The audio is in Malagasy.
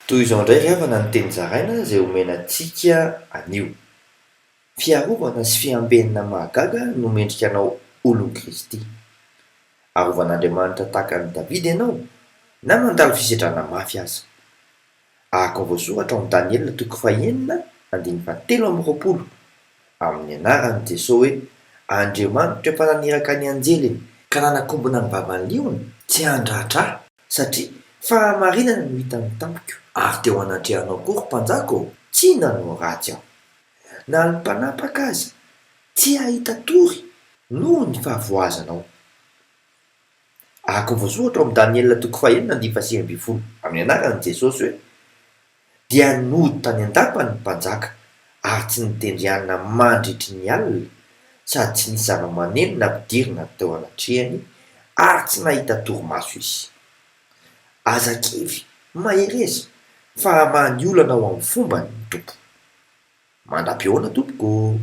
Toy izao indray ry havana ny teny zaraina izay omena antsika anio. Fiarovana sy fiambenana mahagaga no mendrika anao olon'i Kristy. Arovan'Andriamanitra tahaka an'i Davida ianao na mandalo fisedrana mafy aza. Araka ny voasoratra ao amin'ny Daniela toko fahenina andininy fahatelo amby 20, amin'ny anaran'i Jesoa hoe Andriamanitra efa naniraka ny anjeliny ka nanakombona ny vavan'ny liona tsy handratra ahy, satria fahamarinana no hitany tamiko, ary teo anatrehanao koa, ry mpanjaka ô, tsy nanao ratsy aho. Na ny mpanapaka aza tsy hahita tory noho ny fahavoazanao. Araka ny voasoratra ao amin'ny Daniela toko fahenina andininy fahasivy ambin'ny folo, amin'ny anaran'i Jesosy hoe, Dia nody tany an-dapany ny mpanjaka, ary tsy nitendry hanina mandritry ny alina, sady tsy nisy zava-maneno nampidirina teo anatrehany, ary tsy nahita torimaso izy. Aza kivy, mahereza, fa hamaha ny olana ao amin'ny fombany ny Tompo. Mandra-pihaona tompoko ô!